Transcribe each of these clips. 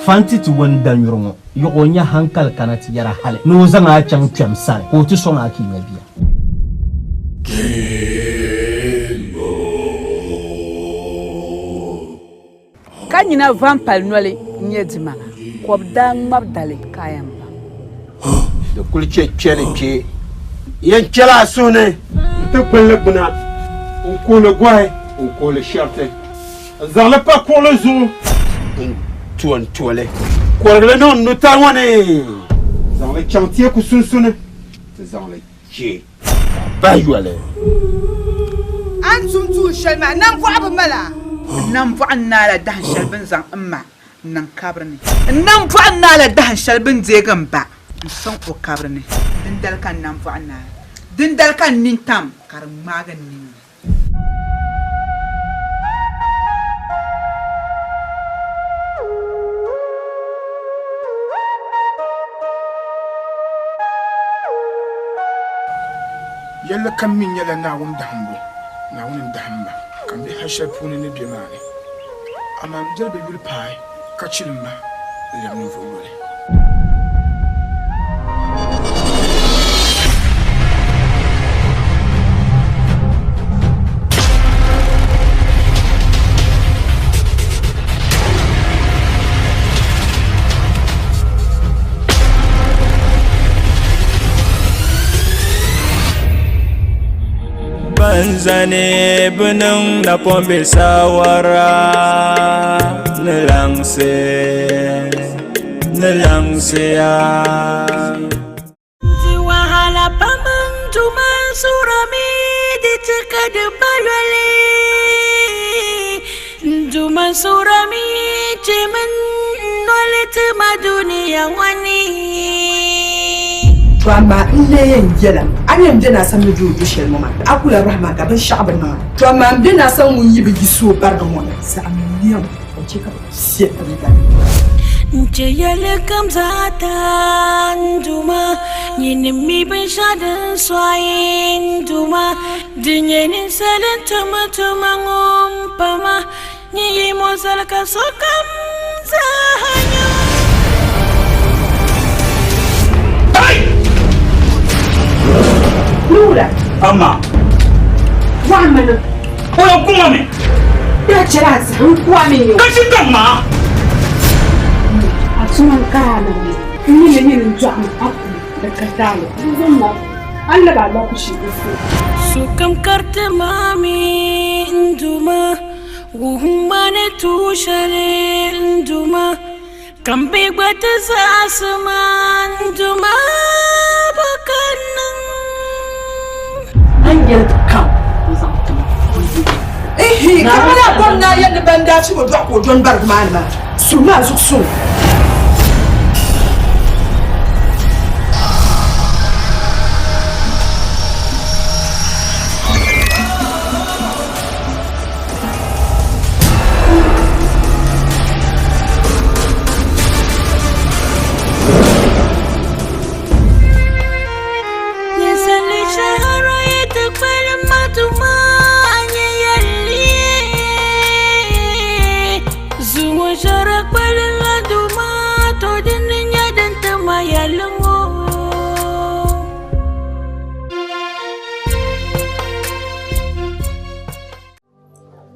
Fanti ti wani danyuri ŋɔ yuɣ o nya hankali kana ti yɛra hali ni o zaŋ a chaŋ kpɛm sani ka o ti sɔŋ a ka i nya bia. Ka nyina va m-pali noli n-nyɛ dimaŋa, ka o bi daa ŋmabi dali ka a yɛn baŋ. Di kuli chɛ kpɛli kpe. Yɛn kpɛla a suhu ni nti kpulli gbuna, n-kuhi li gɔhi, n-kuhi li shɛriti, n-zaŋ li pa kuɣili zuɣu, n-to n-to li, kɔrigi li niŋ n nutali ŋɔ ni, zaŋ li chaŋ teeku sunsuni ti zaŋ li chɛ ka bahi yoli. A ni tum tuun shɛli maa, nambɔɣu bi mal a. N nambɔɣu n-naala dahin shɛli bɛ ni zaŋ m ma n-niŋ kabiri ni. N nambɔɣu n-naala dahin shɛli bɛ ni deegi m ba n-sɔŋ o kabiri ni. Dindali ka n nambɔɣu naai, dindali ka n nintam ka di ŋmaagi n ninni. Yɛlli kam mi nyɛla Naawuni dahimbu, Naawuni n-dahim ma, ka m be hal shɛli puuni ni be maa ni. Amaa m biɛli bi yuli paai ka chilim ma n-lɛbi ninvuɣ yoli. Ban zani bi niŋ napɔŋ bɛ saawara ni laŋsi ni laŋsiya. Di wahala pam n Duuma n suurimi di ti ka di ba yoli. N Duuma n suurimi chemi n noli ti ma dunia ŋɔ ni. To amaa n lee yɛn yɛla, a ni yɛn be naa sani ni du o du shɛli ŋɔ maa, a ku lahi rahi maa ka binshɛɣu bi niŋ a. To amaa m be naa sani ŋun yi bi yiɣis o barigi ŋɔ ni, saɣimmi niɛm ka n chɛ ka bɛ fiɛb ti mi gari. N chɛ yɛli kam zaa taa n Duuma, nyini m-mi binshɛɣu din sɔɣi n Duuma, di nyɛ ninsal n-tum tuma ŋɔ m-pa ma, nyin yi mo zali ka sokam zaa nya. Nura. Amma. Wa mana. O ya kuma me. Ya chɛla a zaŋ n kuwa mi yo. Ka shi ka maa. A tuma n kara na mi. N mi ni nyini n dɔɣi ma a ku di ka taali. N zaŋ ma a ni lab a lakushi n su. Sokam kariti maa mi n Duuma, wuhim ma ni tuui shɛli n Duuma, ka m bi gba ti zaɣisi ma n Duuma bɔ ka n niŋ? A ni yɛli kam n zaŋ ti ma n di. Ihi, ka bɛ daa bɔri naa yɛli ni ban daa chim o dɔɣi ka o dɔni barigi maa ni maa, suhimi a zuɣu suŋ.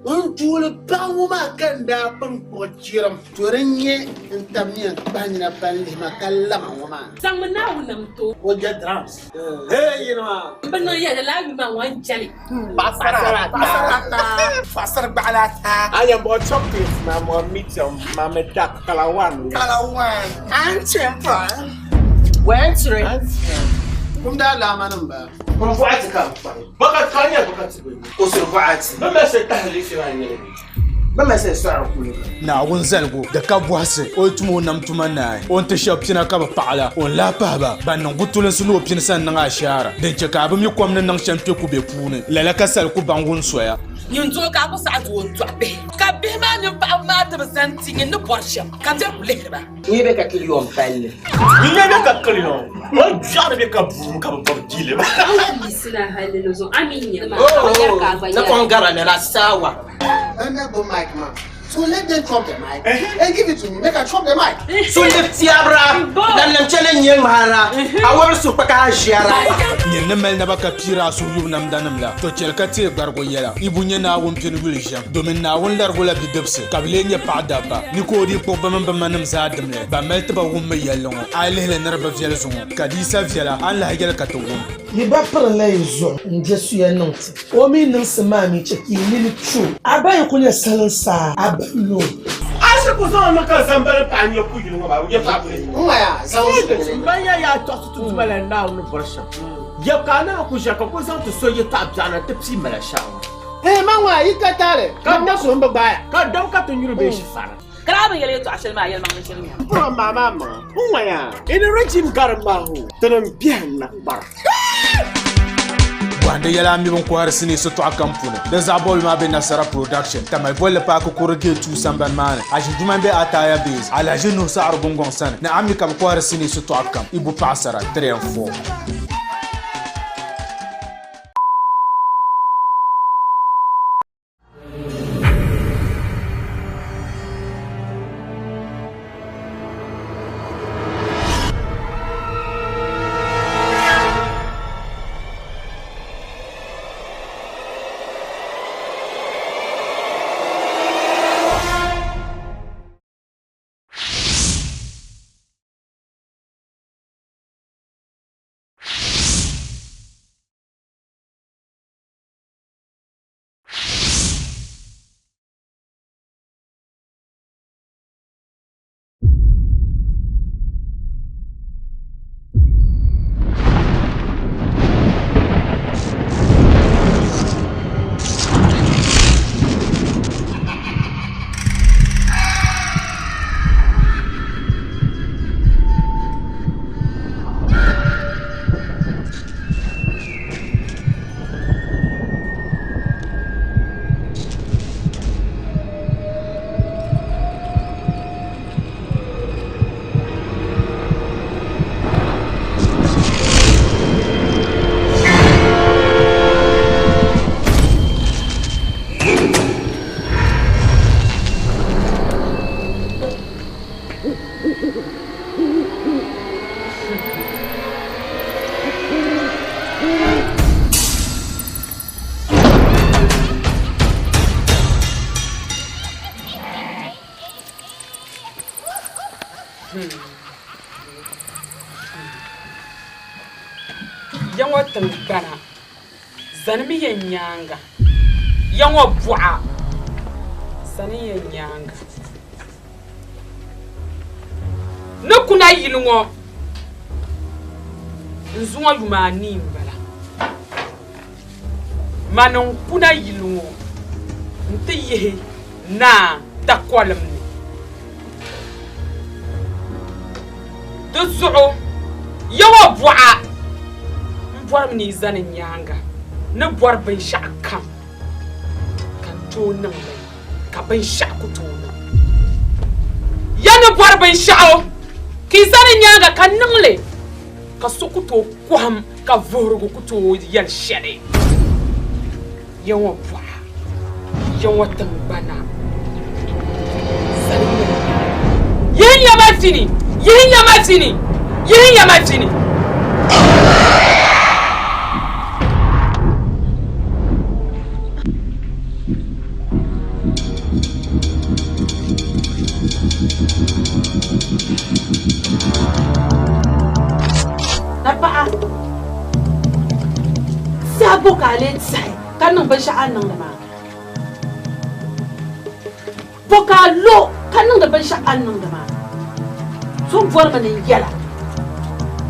N tuuli paɣ ŋɔ maa ka n daa pun kpuɣi chirim, to din nyɛ n tab ni yɛn kpahi nina pa n-lihi ma ka lama ŋɔ maa. Zaŋmi Naawuni nam ti o. O je drums. Hey yinima! M bi niŋ yɛda lala yuli maa ŋɔ n jɛli. Paɣisara ata. Paɣisara gbaɣila ata. A yɛn bɔɣi chocolate maa mɔ medium maa mi dark color one. Color one. An temper. Wɛntiri. Kum daa laama nim ba. Kum bɔɣati ka n kpahi. Bɔkati ka n nyɛ bɔkati bɛ. O siri bɔɣati. Bɛ mali shɛli tahili liifi maa nyɛli bɛ. Bɛ mali shɛli sɔɣiri kuliga. Naawuni zaligu di ka bɔhisi o yi tum o nam tuma naai, o ni ti shɛba pina ka bɛ paɣi la, o ni lahi pahi ba ban niŋ gutulinsi ni o pini sani niŋ ashaara, din chɛ ka a bi mi kom ni niŋ shɛm kpe kubɛ puuni, lala ka sali ku baŋ wun soya. Nyin doo ka a ku saɣi di o n-dɔɣi bihi, ka bihi maa mini paɣiba maa ti bi zani ti nyin ni bɔri shɛm, ka bɛ ku lihiri ba. Nyɛ bɛ ka kiliyon palli. Nyɛ bɛ ka kiliyon. O jɔɣiri bɛ ka buum ka bɛ bɔbi jili ba. Na kɔŋ gara lala sawa. N na gbubi mic maa. So let them chop the mic and give it to me. Make I chop the mic. Sundi tiabira lan nim chɛli n-nyɛ ŋmahara a wɔbiri suhukpa ka a ʒiɛra. Nyin ni mali naba ka piiri a suhu yubu namdanim la, to chɛli ka teei gbarigu yɛla. Ibu nyɛ Naawuni pini yuli ʒiɛm, domin Naawuni larigu la bidibisi, ka bɛ lee nyɛ paɣ dabba. Ni ka o dii kpuɣi bɛ mini bɛ manim zaa dimli, ban mali ti ba wummi yɛlli ŋɔ. A yi lihi li ni di bi viɛli zuŋɔ, ka di yi sa viɛla, a ni lahi yɛli ka ti wum. Yi ba pirinla yi zuɣu n-je suya niŋ ti. O mi niŋsim maa mi chɛ ka yi nini tu o. A ba yi kul nyɛ salinsaa, a ba n-nyɛ o. A shiri ku zaŋ o niŋ ka zambali paɣa n-nyɛ kuyili ŋɔ maa, o nyɛ paɣa bili. Ban ya yaa tɔɣisi ti Duuma la Naawuni ni bɔri shɛm. Ya ka a naan ku ʒiya ka ku zaŋ ti so yɛtɔɣ biɛɣu na ti pii mala shɛŋa ŋɔ. Ee, man ŋɔ a yi ka taali, ka n so m-bi gbaai a. Ka dam ka ti nyuri bee shifara. Ka daa bi yɛli yɛtɔɣ shɛli maa yɛlimaŋli shiri nya. M pɔri maa maa maŋa, n ŋɔya, ini regime garim maa ho, tinim biɛhim na kpara. Bɔhindi yɛla a mi bin kɔhiri sinii sitɔɣu kam puuni. Di zaɣ bɔbili maa be Nasara Production, Tamale bolli paaki kuri Gate 2 sambani maa ni. A ʒi juma m-be Ataya Base, Alhaji Nuhu Saɣiri Gungɔŋ sani ni a mi ka bɛ kɔhiri sinii sitɔɣu kam, Ibu Paɣasara 3 and 4. Ya ŋɔ tiŋgbana zanimi ya nyaaŋa. Ya ŋɔ buɣa zani ya nyaaŋa. Ni kuna yili ŋɔ n zuŋɔ yuma anii m-bala. Mani n-kuna yili ŋɔ nti yihi naa takɔlim ni. Di zuɣu Yawɛ bɔɣa m-bɔrimi ni yi zani n nyaaŋa ni bɔri binshɛɣukam ka n tooi niŋ li. ka binshɛɣu ku tooi niŋ. Ya ni bɔri binshɛɣu ka yi zani nyaaŋa ka niŋ li, ka so ku tooi kɔhim ka vuhirigu ku tooi yɛli shɛli. Ya ŋɔ bɔɣa, ya ŋɔ tiŋgbana zani nyaaŋa. Yihi ya ma fini! Yihi ya ma fini! Yihi ya ma fini! Na paɣa saha bo ka a lee sahi ka niŋ binshɛɣu a ni niŋdi maa? Bo ka a lo ka niŋdi binshɛɣu a ni niŋdi maa? So bɔrimi ni n yɛla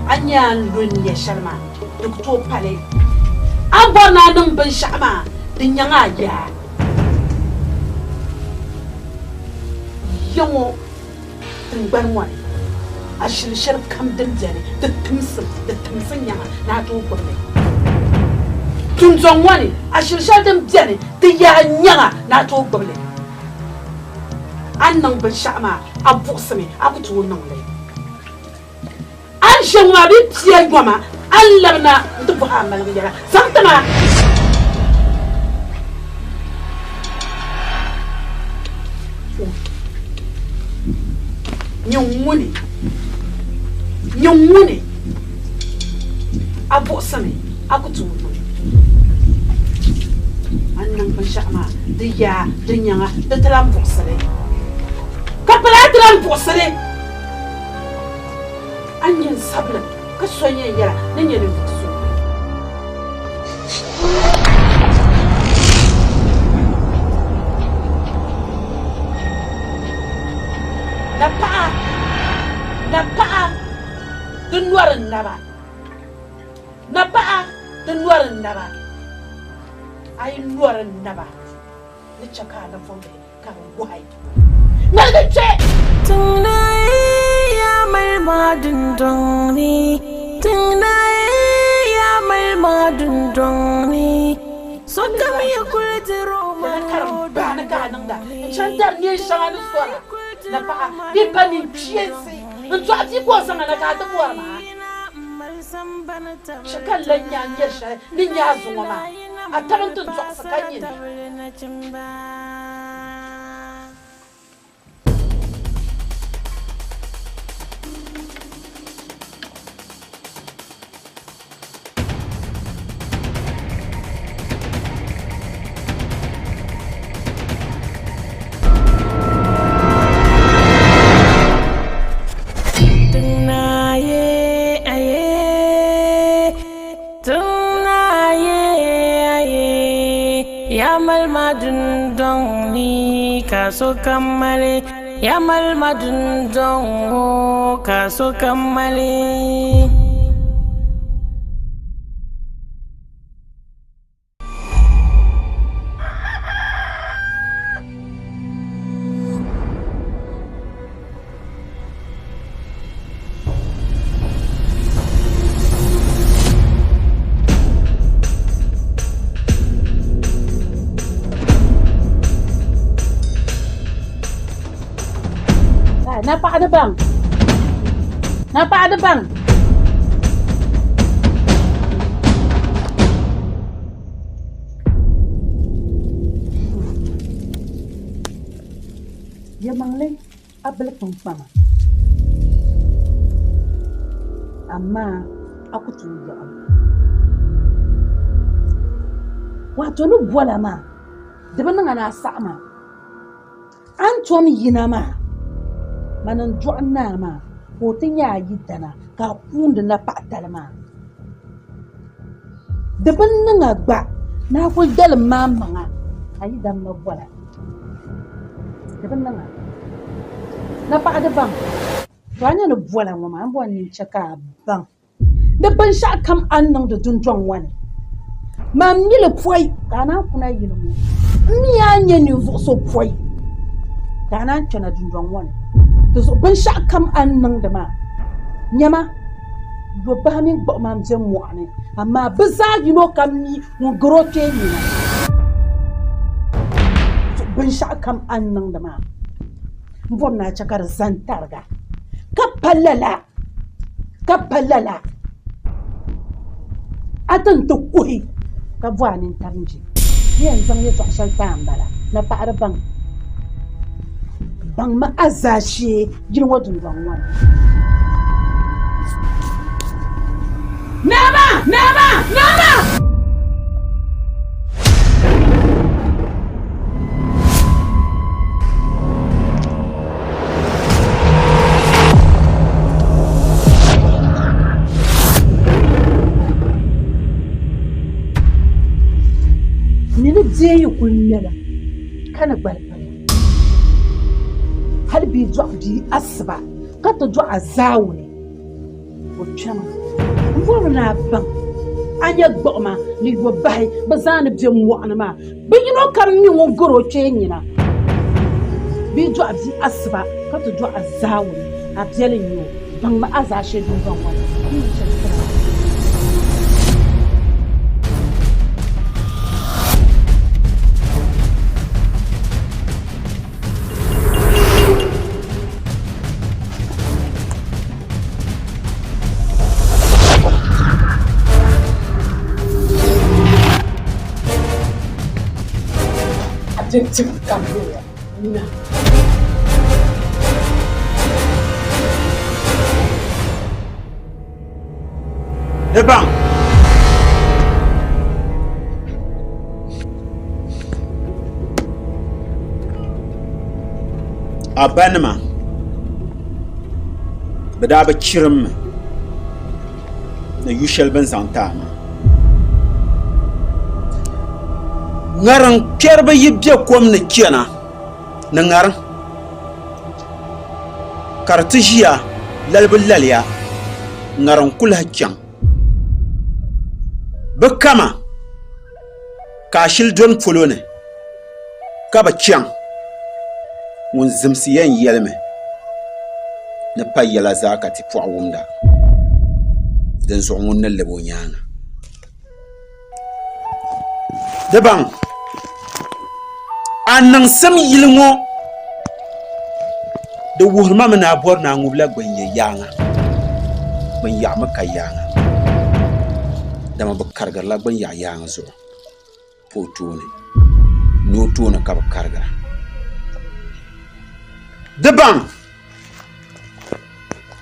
a ni nya a ni lo nia shɛli maa, di ku tooi pali. A ni bɔri ni a niŋ binshɛɣu maa, di nyaŋ a yaa. Ya ŋɔ tiŋgbani ŋɔ ni, ashili shɛli kam din beni, di timsim, di timsi nyaŋa ni a tooi gbubi li. Tinzɔŋ ŋɔ ni, ashili shɛli din beni, di yaa nyaŋa ni a tooi gbubi li. A ni niŋ binshɛɣu maa, a buɣisimi, a ku tooi niŋ li. A ni ʒe ŋɔ maa bee pia yoma, a ni labina nti bɔhi a maligu yɛla. Zaŋ ti ma! Nyin ŋuni? Nyin ŋuni? A buɣisimi, a ku tooi niŋ. A ni niŋ binshɛɣu maa, di yaa, di nyaŋa, di ti lan buɣisi li. Ka pala a ti lan buɣisi li. A ni nyɛ n sabilim, ka so yɛn yɛla ni nyɛ ninvuɣ so. Na paɣa, na paɣa, di nɔri n naba. Na paɣa, di nɔri n naba. A yi nɔri n naba, ni chɛ ka a napɔŋ bihi ka bɛ gɔhi. Ŋmaligi kpe! Tiŋnayi yaa mali maa dundɔŋ ni, tiŋnayi yaa mali maa dundɔŋ ni, sokam yi kuli diri o maŋ o Baani ka a niŋda n-chani dari neen shɛŋa ni sɔra na paɣa bee pa neen kpiɛnsi n-dɔɣi bia ka o zaŋ a na ka a ti bɔri maa. Chɛ ka n lan nya a ni nyari shɛli ni nya a zuŋɔ maa, a taba nti dɔɣisi ka nyini. Ka sokam mali ya mali ma dundɔŋ ŋɔ ka sokam mali. Na paɣa di baŋ. Na paɣa di baŋ. Yɛlimaŋli a bili kpiŋkpama amaa a ku tooi yaɣi li. Wato ni bola maa di bi niŋ a ni a saɣim a. A ni tom yina maa, mani n-dɔɣi naa maa ka o ti nyɛ a yidana ka a kuundi napaɣitali maa. Di bi niŋ a gba ni a kul dalim maa maŋa a yidan ma bɔla. Di bi niŋ a. Napaɣa di baŋ. To a nya ni bɔla ŋɔ maa, m bɔri ni n chɛ ka a baŋ ni binshɛɣu kam a ni niŋdi dundɔŋ ŋɔ ni, man mi li pɔi ka a naan kuna yili ŋɔ. M mi a ni nyɛ ninvuɣ so pɔi ka a naan kpɛna dundɔŋ ŋɔ ni. Di zuɣu binshɛɣu kam a ni niŋdi maa, nyama, yɔbahi mini gbuɣima m-be mɔɣu ni, amaa bɛ zaa yino kam mi ŋun gari o kpee nina. Binshɛɣu kam a ni niŋdi maa, m bɔri ni a chɛ ka di zani tariga, ka pa lala. Ka pa lala, a ti ni ti kuhi ka bɔhi a nintam je. Ni yɛn zaŋ yɛtɔɣ shɛli ti a m-bala, napaɣiri baŋ baŋmi a zaashee yili ŋɔ dundɔŋ ŋɔ ni. Naama! Naama! Naama! Nini bia yi kuli ŋmɛla ka ni gbali paya hali bɛ yi dɔɣi bia asiba ka ti dɔɣi a zaawuni o kpɛma m bɔri ni a baŋ a nya gbuɣima ni yɔbahi bɛ zaa ni be mɔɣuni maa bɛ yino kam mi ŋun gari o kpee nyina bɛ yi dɔɣi bia asiba ka ti dɔɣi a zaawuni a biɛli n-nyɛ o baŋmi a zaashee dundɔŋ ŋɔ ni n ni chɛ sira. Adin tim kam yoya nina. Di baŋ. A banima, bɛ daa bi chirim mi ni yu shɛli bɛ ni zaŋ ti a maa. Ŋariŋ kpɛriba yi be kom ni chana ni ŋariŋ, ka di ti ʒiya lalibu laliya, ŋariŋ ku lahi chaŋ. Bɛ kama ka a shili doni polo ni ka bi chaŋ, ŋun zimsi yɛn yɛlimi ni pa yɛla zaa ka ti pɔɣu wumda, dinzuɣu ŋun ni lab o nyaaŋa. Di baŋ a niŋsim yili ŋɔ di wuhiri ma mi ni a bɔri ni a ŋubila gbin ya yaaŋa, gbin yaɣu mi ka yaaŋa, dama bɛ karigirila gbin yaɣu yaaŋa zuɣu pa o tooni ni o tooni ka bɛ karigira. Di baŋ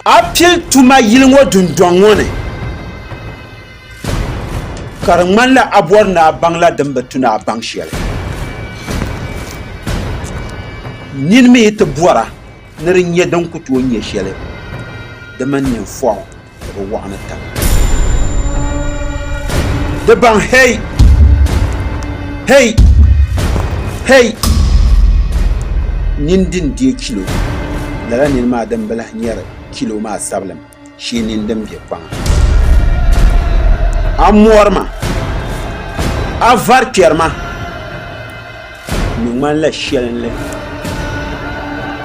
a pili tuma yili ŋɔ dundɔŋ ŋɔ ni ka di ŋmanila a bɔri ni a baŋla din bi tu ni a baŋ shɛli. Nini mi yi ti bɔra ni di nya din ku tooi nya shɛli, di mini ninfɔɣu di bi waɣa ni taba. Di baŋ hei! Hei! Hei! Nini din deei kilo, lala nini maa din bi lahi nyari kilo maa sabilim shee nini din be kpaŋa. A mɔri ma, a vari kpɛri ma. Mi ŋmanila shɛlinli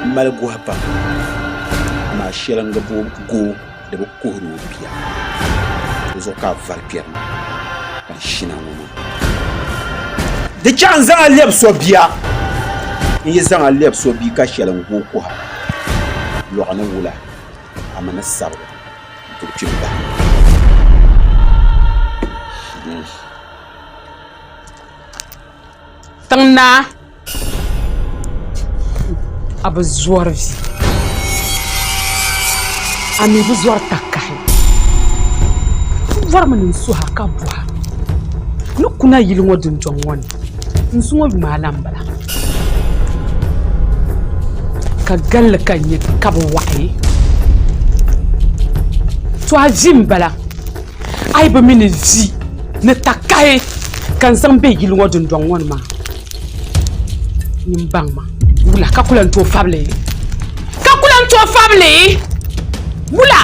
m-mali gɔhi pam, amaa shɛliŋga goo di bi kuhiri o bia. Di zuɣu ka a vari kpɛri ma ka n shina ŋɔ maa. Di chaɣ n zaŋ a lɛbi so bia, n yi zaŋ a lɛbi so bia ka shɛliŋ goo kuhi a, lɔɣu ni wula, a mi ni sabigi nti kpi m-bahi. Tiŋ naa, a bi zɔri vi, a mi bi zɔri takahi. N bɔrimi ni n suhi a ka bɔh a ni kuna yili ŋɔ dundɔŋ ŋɔ ni n zuŋɔ yuma a la m-bala. Ka galli ka n nya ka bi waɣi. To a vi m-bala. A yi bi mi ni vi ni takahi ka n zaŋ be yili ŋɔ dundɔŋ ŋɔ ni maa, nyin baŋ ma wula ka ku lan tooi fabili? Ka ku lan tooi fabili? Wula?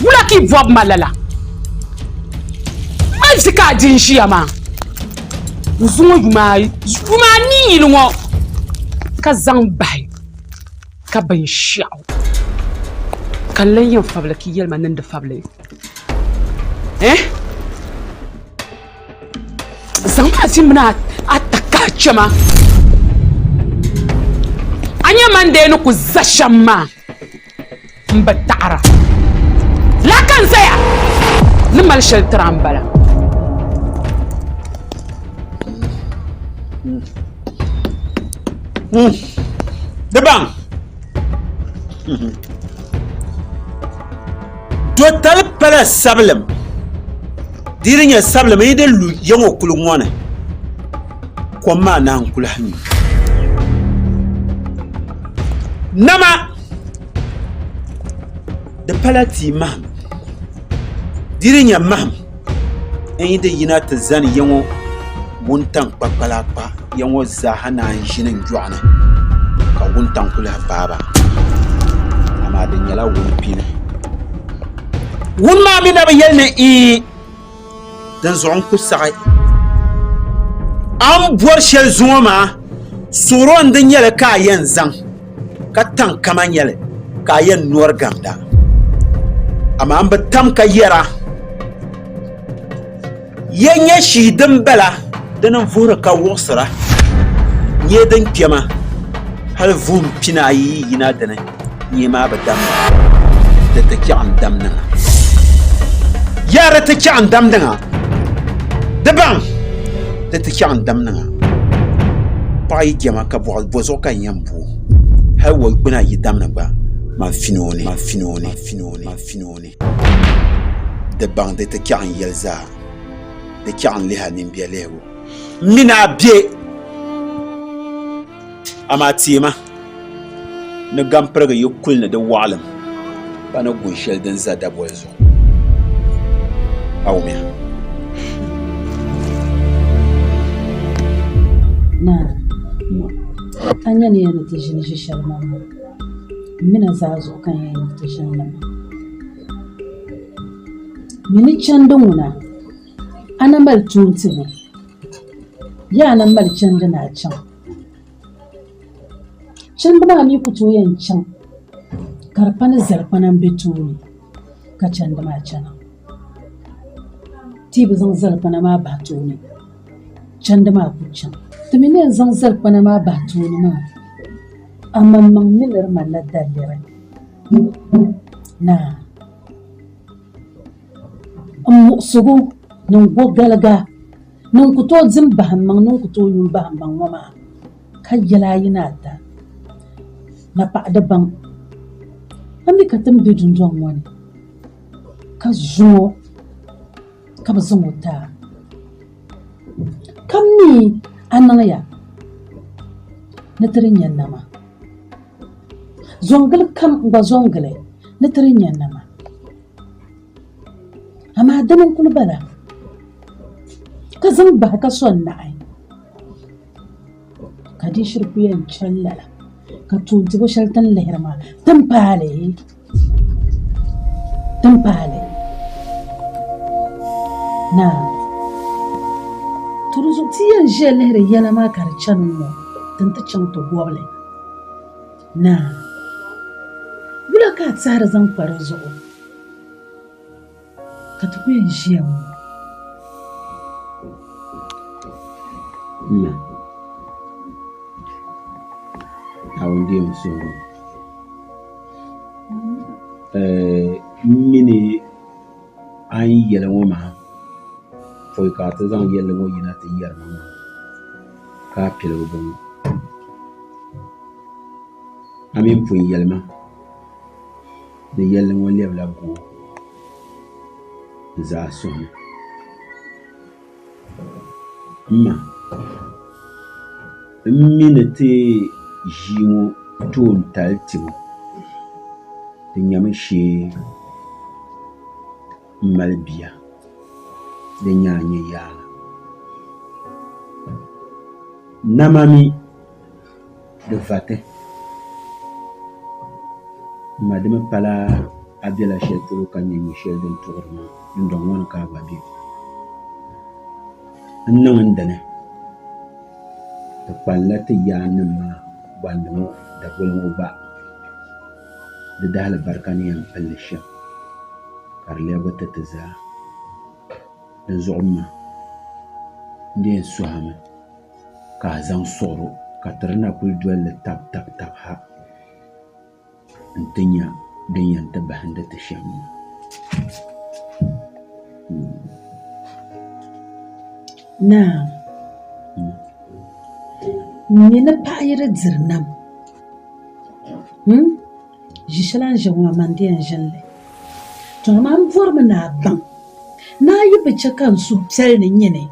Wula ka yi bɔbi ma lala? Mali vi ka a di n-ʒiya maa n zuŋɔ yuma anii yili ŋɔ ka zaŋ bahi. Ka binshɛɣu ka n lan yɛn fabili ka yi yɛli ma ni n di fabili? Eh? Zaŋm a vi mini a takahi chɛ ma. A nya man dee ni ku za shɛm maa, m bi taɣira. Laa ka n zaya ni mali shɛli tiri a m-bala. Di baŋ dotali pala sabilim di di nyɛ sabilim yi di lu ya ŋɔ kuli ŋɔ ni kom maa naan ku lahi nyu nama di pala tia maham di di nyɛ maham n yi di yina ti zani ya ŋɔ wuntaŋ kpakpala kpa ya ŋɔ zaaha naan ʒini n joɣani ka wuntaŋ ku lahi paai ba amaa di nyɛla wun pini wuni maa mi na bi yɛli ni ii dinzuɣu n ku saɣi a ni bori shɛli zuŋɔ maa suɣuro n di nyɛli ka a yɛn zaŋ ka taŋ kama nyɛli ka a yɛn nori gamda amaa n bi tam ka yɛra Ya nyɛ shii din bala dini n-vuhiri ka wuɣisira nyee din kpɛma hali vuhim pinaayi yi yina dini nyee maa bi damda di ti chaɣ n-dam niŋa. Yaa di ti chaɣ n-dam niŋa di baŋ di ti chaɣ n-dam niŋa. Paɣa yi jɛma ka bɔɣi bɔzuɣu ka n yɛn bo hali o gbuna yi damni gba man fini o ni man fini o ni man fini o ni man fini o ni. Di baŋ di ti kɛɣi n yɛli zaa, di kɛɣi n lihi a nimbiɛ lihigu. M mi ni a be, amaa teema ni gampirigi yi kuli ni di wɔɣilim pa ni gun shɛli din za daboli zuɣu. A wumya? Naa, a nya ni yɛn ni ti ʒini ʒi shɛli maa maa, m mi na zaa zuɣu ka n yɛn ni ti ʒini li maa. Mi ni chandi ŋuna, a na mali tuun tibu, yaa a na mali chandi ni a chaŋ. Chandi maa mi ku tooi yɛn chaŋ ka di pa ni zalikpana m-be tooni ka chandi maa chana. Ti yi bi zaŋ zalikpana maa bahi tooni, chandi maa ku chaŋ. Ti mi ni yɛn zaŋ zalikpana maa bahi tooni maa, amaŋmaŋ mi ni di malila daliri. Naa, m muɣisigu ni n gɔgaliga ni n ku tooi di m-bahi m maŋ ni n ku tooi nyu m-bahi m maŋ ŋɔ maa, ka yɛli a yi ni ata, Napaɣa di baŋ a mi ka ti ni be dundɔŋ ŋɔ ni, ka zuŋɔ ka bɛ zaŋ o ti a, ka mi a niŋya ni ti di nya nama. Zɔŋgili kam n-gba zɔŋgili ni ti di nya nama. Amaa dini n-kuli bala, ka zaŋ bahi ka sɔŋ naɣi, ka di shiri ku yɛn chani lala, ka toontibo shɛli ti ni lihiri maa ti ni paai li, ti ni paai li. Naa, to di zuɣu ti yɛn ʒiya lihiri yɛla maa ka di chani ŋ-ŋɔ, ti ni ti chaŋ ti gɔbi li. Naa, wula ka a tɛhiri zaŋ kpa di zuɣu ka ti ku yɛn ʒiya ŋɔ? N na, Naawuni deem n suhigu. M mi ni a ni yɛli ŋɔ maa pɔi ka a ti zaŋ yɛlli ŋɔ yina ti yɛri ma maa ka a piligi bɔŋɔ. A mi pun yɛli ma ni yɛlli ŋɔ lɛbila goo n-za a suhu ni. M ma, m mi ni ti ʒii ŋɔ toon tali tibu di nyami shee m-mali bia din nyɛ a nyɛ yaaŋa. Nama mi di vati m ma di mi pala a bela shɛli polo ka nya nyɔ shɛli din tuɣiri maa dundɔŋ ŋɔ ni ka a gba be. N niŋ n dini di kpalinla ti yaannim maa gbandi ŋɔ daboli ŋɔ gba di daalibarika ni yɛn pili li shɛm ka di lɛbigi ti ti zaa. Dinzuɣu m ma, n di yɛn sɔhimi ka a zaŋ suɣiro ka ti di na kuli doli li tab tab tab ha nti nya din yɛn ti bahindi ti shɛm maa. Naa, m mi ni paɣa yi di diri nam, ʒi shɛli a ni ʒiya ŋɔ maa mani di yɛn ʒini li. Tɔ amaa m bɔrimi ni a baŋ ni a yi bi chɛ ka n suhu piɛli ni nyini,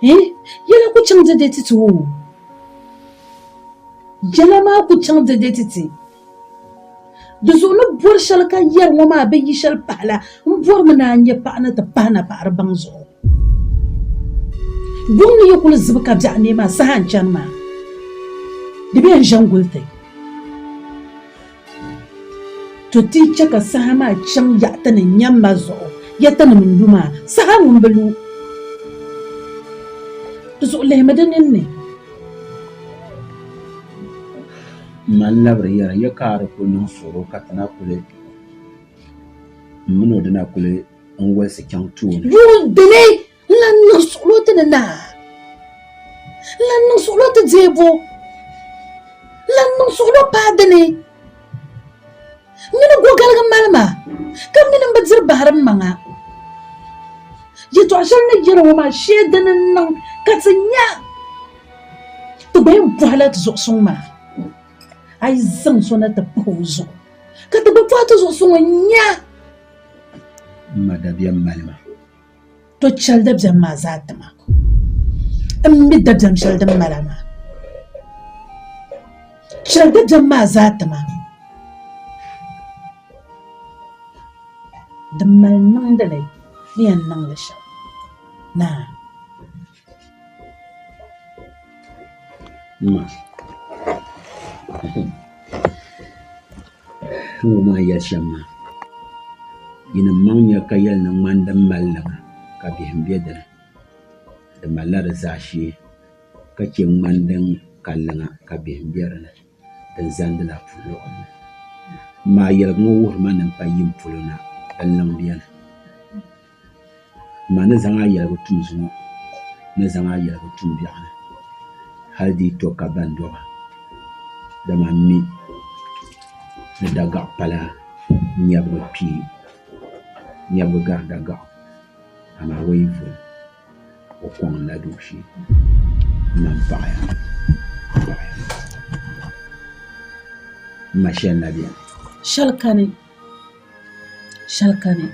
yɛla ku chaŋ dɛdɛ ti ti o. Yɛla maa ku chaŋ dɛdɛ ti ti. Di zuɣu ni bɔri shɛli ka yɛri ŋɔ maa bɛ yi shɛli pahi la, m bɔrimi ni a nya paɣa ni ti pahi napaɣiri baŋ zuɣu. Guŋ ni yi kuli zibi ka biɛɣu neei maa saha n-chani maa, di bɛ yɛn ʒe n-guli ti. To ti chɛ ka saha maa chaŋ yaɣa ti ni nya ma zuɣu, ya tinim n-lu maa, saha ŋun bi lu. Di zuɣu lihimi di ninni. M ma n-labiri yɛra, ya ka a di kuli niŋ suɣuro ka ti na kuli, m min o di na kuli n-wolisi chaŋ tooni. Yuun dini n-lan niŋ suɣilo ti ni naa, n-lan niŋ suɣilo ti deebu, n-lan niŋ suɣilo paai dini. M mini gogaligi mali ma, ka m mini m bi diri bahiri m maŋa. Yɛtɔɣ shɛli ni yɛri ŋɔ maa shee dini n-niŋ ka ti nya ti gba yɛn bɔhila ti zuɣusuŋ maa. A yi zaŋ so na ti pahi o zuɣu ka ti gba bɔhi ti zuɣusuŋ n-nya. M ma dabiɛm mali ma. To chɛli dabiɛm maa zaa ti ma. M mi dabiɛm shɛli din mali a maa. Chɛli dabiɛm maa zaa ti ma. Din mali niŋdi li ni yɛn niŋ li shɛm. Naa. M ma, n wum a ni yɛli shɛm maa. Yinim maŋ nya ka yɛli ni ŋmani din mali liŋa ka bihim be di ni, di malila di zaashee ka chɛ ŋmani din ka liŋa ka bihim be di ni, din zandila puli luɣili ni. M ma, a yɛligu ŋɔ wuhiri ma ni m pa yim polo na, din liŋ beni. Ma ni zaŋ a yɛligu tum zuŋɔ, ni zaŋ a yɛligu tum biɛɣuni, hal di yi to ka ban dɔba, dama m mi ni dagaɣu pala nyɛbigu kpee, nyɛbigu gari dagaɣu, amaa o yi voli, o kɔŋ n-la dooshee. M ma m paɣiya, m paɣiya. M ma shɛli na beni. Shɛli kani. Shɛli kani,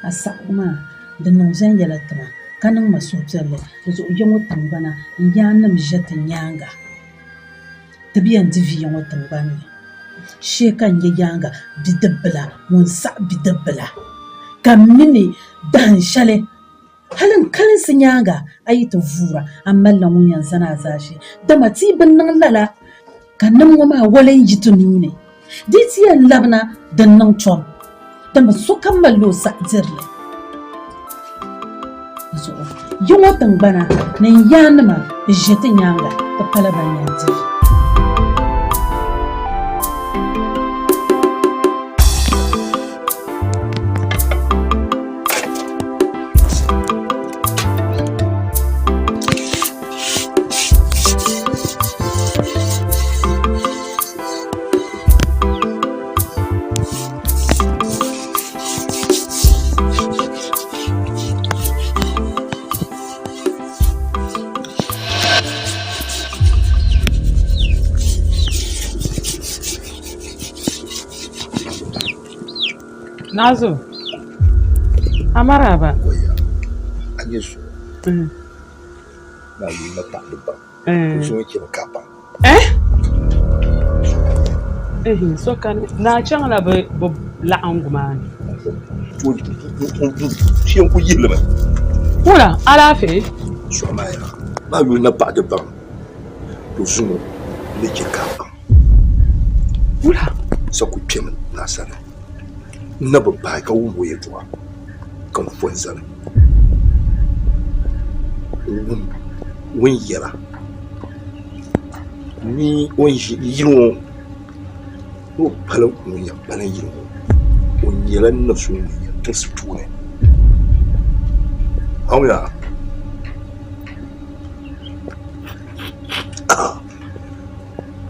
a saɣigu maa, di niŋ viɛnyɛla ti ma, ka niŋ ma suhupiɛlli. Di zuɣu ya ŋɔ tiŋgbana n yaannim ʒe ti nyaaŋa. Ti bi yɛn di vi ya ŋɔ tiŋgbani ni. Shee ka n nya yaaŋa bidibbila ŋun saɣi bidibbila, ka m mi ni dahin shɛli Hali n kalinsi nyaaŋa a yi ti vuura, a malila ŋun yɛn zani a zaashee. Dama ti yi bi niŋ lala, ka nim ŋɔ maa wali n-yi ti nuu ni. Di yi ti yɛn labina, di ni niŋ tom, dama sokam malila o saha diri li. Di zuɣu yi ŋɔ tiŋgbana ni n yaannima n-ʒe ti nyaaŋa, ti pala ban yɛn di vi. Nazo, a maraba. A nyɛ so na yi na paɣa baŋ so ŋɔ chɛmi ka baŋ. Eh? Eh, so kani naa chaŋla bi bi laɣingu maa ni. Shee n ku yihili mi. Wula, alaafee? Suɣu maa yaa, maa yuli na paɣa di baŋ to zuŋɔ ni chɛ ka a baŋ. Wula? Sa ku kpɛmi naa sani. N na bi paai ka wum o yɛltɔɣa ka n fo n-zani n-wum o ni yɛra ni o ni ʒi yili ŋɔ ni o pala ŋun yɛn pali yili ŋɔ o nyɛla na so ŋun yɛn tirisi tooni. A wumya?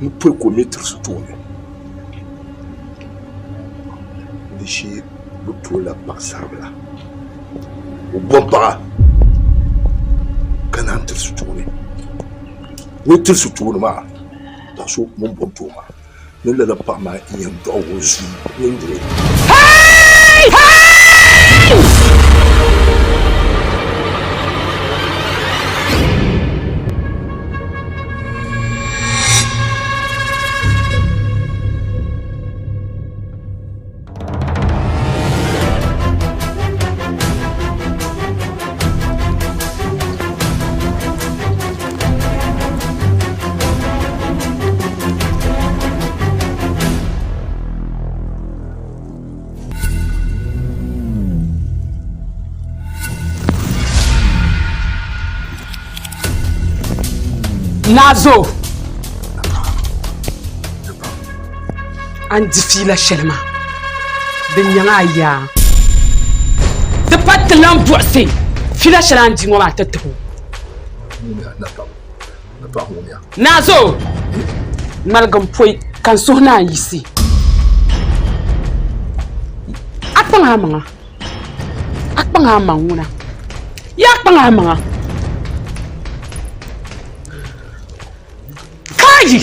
Ni pɔi ka o mi tirisi tooni. Di shee bɛ tooi la paɣisaribila o bɔbi paɣa ka naan tirisi tooni o yi tirisi tooni maa paɣa so ŋun bɔbi doo maa ni lala paɣa maa n-yɛn dɔɣi o zuu mini doo. Nazo a ni di fiila shɛli maa di nyaŋ a yaa di pa ti lan buɣisi fiila shɛli a ni di ŋɔ maa ti tib o Nazo ŋmaligi m pɔi ka n suhu naan yiɣisi a kpaŋ a maŋa a kpaŋ a maŋ ŋuna yaa kpaŋ a maŋa Kai!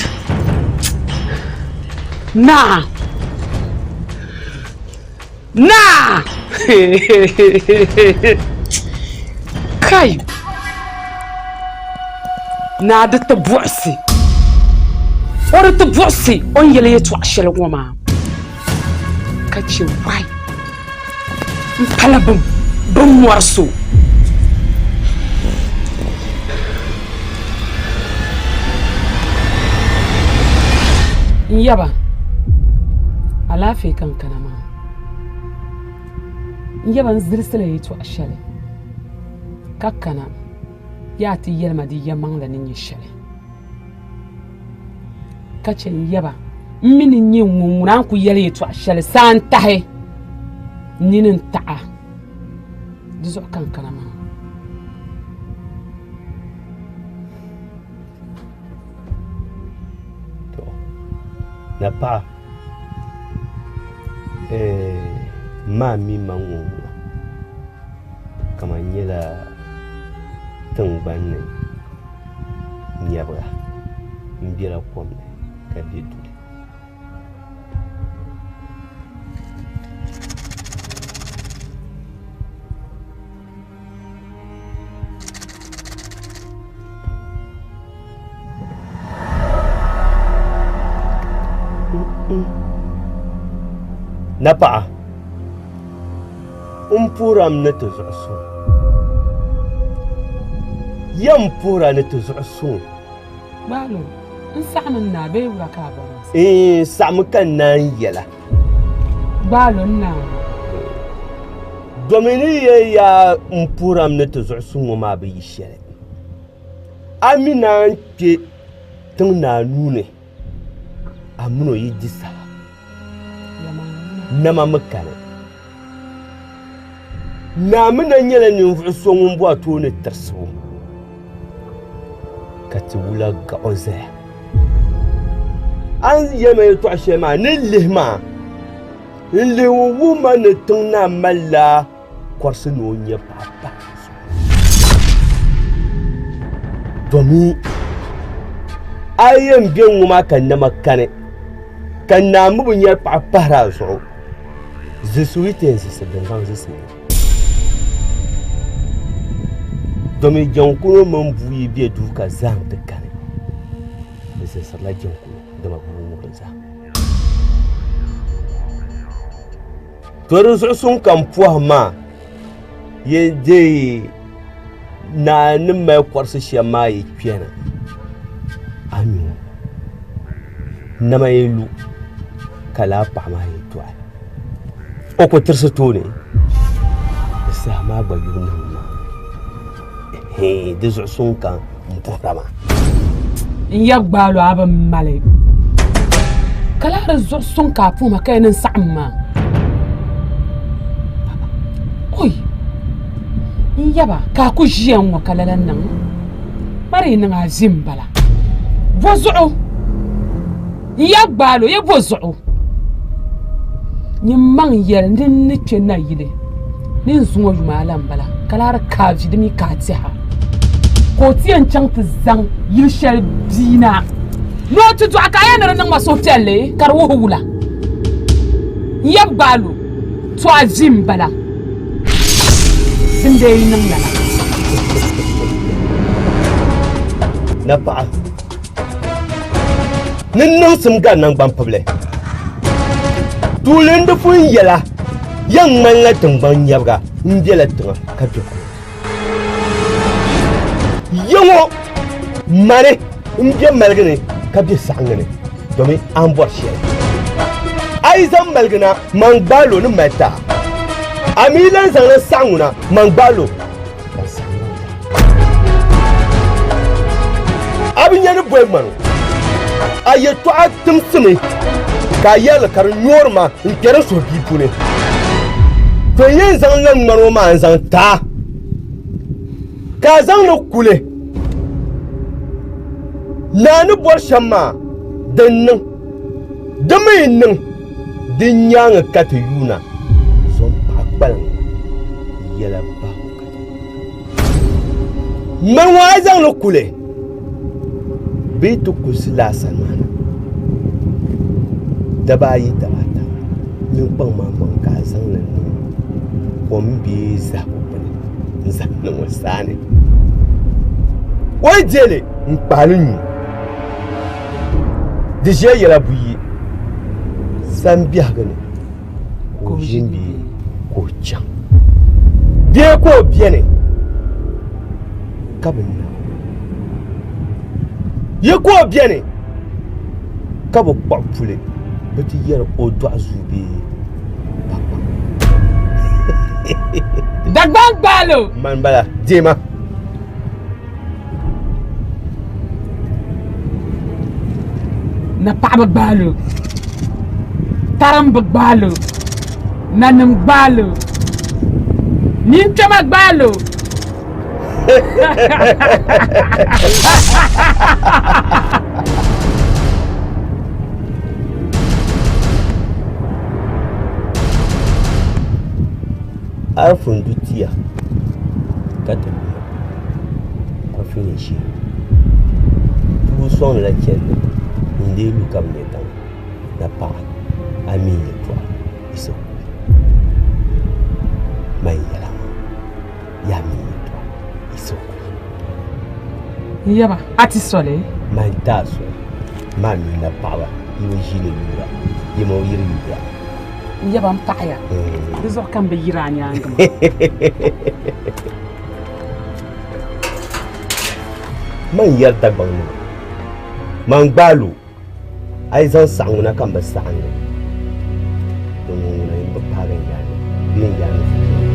Naa! Naa! Kai! Naa di ti buɣisi. O di ti buɣisi o ni yɛli yɛtɔɣ shɛli ŋɔ maa ka chɛ wai m pala bɛ mɔri so. N yaba, alaafee ka n kana maa. N yaba n zilisila yɛtɔɣ shɛli ka kana yaa ti yɛli ma di yɛlimaŋli ni nyɛ shɛli. Ka chɛ n yaba m mi ni nyɛ ŋun ŋuna a ni ku yɛli yɛtɔɣ shɛli saa n-tahi n nini n-taɣ a. Di zuɣu ka n kana maa. To, napaɣa, m ma mi ma ŋɔ ŋuna kaman nyɛla tiŋgbani ni nyɛbiga m-bela kom ni ka be duli. Napaɣa, n puhiri a mi ni ti zuɣu suŋ. Ya m puhiri a ni ti zuɣu suŋ. Gbaalo, n saɣimi n naa bee wula ka a bɔri n saɣim? N saɣimi ka n naan yɛla. Gbaalo n naa. Domi ni yɛn yaa m puhiri a mi ni ti zuɣu suŋ ŋɔ maa bi yi shɛli. A mi naan kpe tiŋ naa nuu ni, a min o yi di saha, nama mi kani. Naa mi na nyɛla ninvuɣ so ŋun bɔri tooni tirisibu, ka ti wula gaɣ o zaya. A ni yɛli ma yɛtɔɣ shɛli maa ni lihi maa, n lihi wuhi ma ni tiŋ naa malila kɔrisi ni o nya paɣa pahi o zuɣu. Domin a yɛn be ŋɔ maa ka nama kani, ka naa mi bi nyari paɣa pahiri a zuɣu, zilisigu yi ti yɛn zilisi bɛn zaŋ zilisi li. Domin jaŋkuno mini bua yi be duu ka zahim ti kani, bɛ zilisirila jaŋkuno dama bua ŋubiri zahim. To di zuɣu suŋ ka m pɔhim maa yɛn deei naa ni mali kɔrisi shɛm maa yi kpɛna a mi ŋɔ nama yi lu ka laa paɣa maa yi dɔɣi o ku tirisi tooni di saha maa gba yubu niŋ maa di zuɣu suŋ ka n puhira maa. N yab gbaalo a bi mali ka lahi di zuɣu suŋ ka a puhima ka yɛn niŋ saɣim maa oi n yaba ka a ku ʒiya n ŋɔ ka lala niŋ ma di yi niŋ a ʒi n bala bɔ zuɣu N ya gbaal o ya bɔ zuɣu? Nyin maŋ yɛli ni n ni kpe nayili ni n zuŋɔ yuma ala m-bala, ka lahi di ka a vi di mi ka a tɛha. Ka o ti yɛn chaŋ ti zaŋ yili shɛli bia na ni o ti dɔɣi ka a yɛn ni di niŋ ma suhupiɛlli ka di wuhi wula? N yab gbaal o, to a vi m-bala. Dindee yi niŋ lala. Napaɣa. Ni niŋsim gari naŋgbampibili. Tuuli n-di pun yɛla yɛn ŋmanila tiŋgbɔŋ nyɛbiga m-bela tiŋa ka be kom. Ya ŋɔ mani m-be maligi ni ka be saɣiŋgi ni domin a ni bɔri shɛli. A yi zaŋ maligi na, man gbaal o ni mali ti a. A mi lan zaŋla saɣiŋgu na, man gbaal o. A bi nya ni boli ŋmani o. A yɛtɔɣa timsimi ka a yɛri li ka di nyoori ma n-kpɛri n suhu bia puuni. To n yɛn zaŋ la ŋmani ŋɔ maa n-zaŋ ti a ka a zaŋ li kuli. Naa ni bɔri shɛm maa, din niŋ. Di mi yi niŋ, di nyaaŋa ka ti yuuna zom paɣa kpaliŋ yɛla bahigu ka di. Ŋmani ŋɔ a yi zaŋ li kuli bee ti kulisi laasaŋ maa na daba ayi daba ata nyin kpaŋ maa maŋ ka a zaŋ li niŋ Kom bee zahibu bini n-zaŋ niŋ o saani. O yi deei li n-kpahi li nyu, di ʒiya yɛla buyi, san biɛhigu ni ka o ʒini bee ka o chaŋ bee ka o beni ka bi na yi ka o beni ka bi kpuɣi puli bɛ ti yɛri o dɔɣi zuu bee kpakpa. Dagbaŋ gbaalo. Man bala deema. Na paɣaba gbaalo. Tarimba gbaalo. Nanim gbaalo. Ninkpɛma gbaalo. Arifu n du tia ka ti luna Arifu nyɛ ʒiɛ doo soŋdila chɛndi n lee lu ka bi nyɛ daŋa na paɣa a mii yɛltɔɣa yisa kuli man yɛla maa yaa mii yɛltɔɣa yisa kuli N yaba a ti soli man ti a soli maa mii na paɣaba yi bi ʒiini yuura yi ma yiri yuura N yaba n paɣaya di zuɣu ka n bi yiri a nyaangi maa. Man yɛri Dagbaŋ nima, man gbaai lu a yi zaŋ saɣi ŋuna ka m bi saɣindi din ŋɔ ŋuna m bi paagi n yaannim bee n yaannim fukumsi.